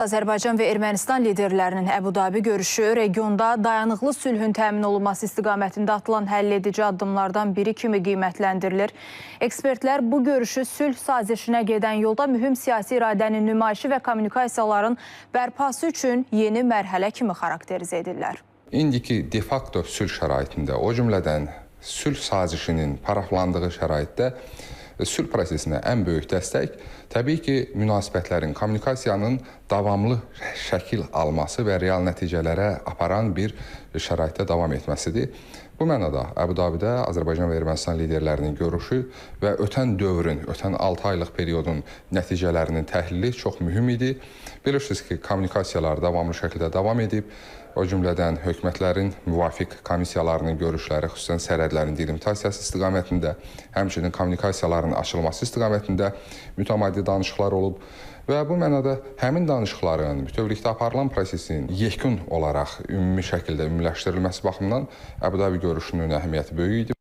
Azərbaycan və Ermənistan liderlərinin Əbu-Dabi görüşü regionda dayanıqlı sülhün təmin olunması istiqamətində atılan həlledici addımlardan biri kimi qiymətləndirilir. Ekspertlər bu görüşü sülh sazişinə gedən yolda mühüm siyasi iradənin nümayişi və kommunikasiyaların bərpası üçün yeni mərhələ kimi xarakterizə edirlər. İndiki de facto sülh şəraitində, o cümlədən sülh sazişinin paraflandığı şəraitdə sülh prosesinə ən böyük dəstək təbii ki, münasibətlərin, kommunikasiyanın davamlı şəkil alması və real nəticələrə aparan bir şəraitdə davam etməsidir. Bu mənada Əbu-Dabidə Azərbaycan və Ermənistan liderlərinin görüşü və ötən dövrün, ötən 6 aylıq periodun nəticələrinin təhlili çox mühüm idi. Bilirsiniz ki, kommunikasiyalar davamlı şəkildə davam edib. O cümlədən hökumətlərin müvafiq komissiyalarının görüşləri, xüsusən sərhədlərin delimitasiyası istiqamətində, həmçinin kommunikasiyaların açılması istiqamətində mütəmadi danışıqlar olub və bu mənada həmin danışıqların bütövlükdə aparılan prosesin yekun olaraq ümumi şəkildə ümumiləşdirilməsi baxımından Əbu-Dabi görüşünün əhəmiyyəti böyük idi.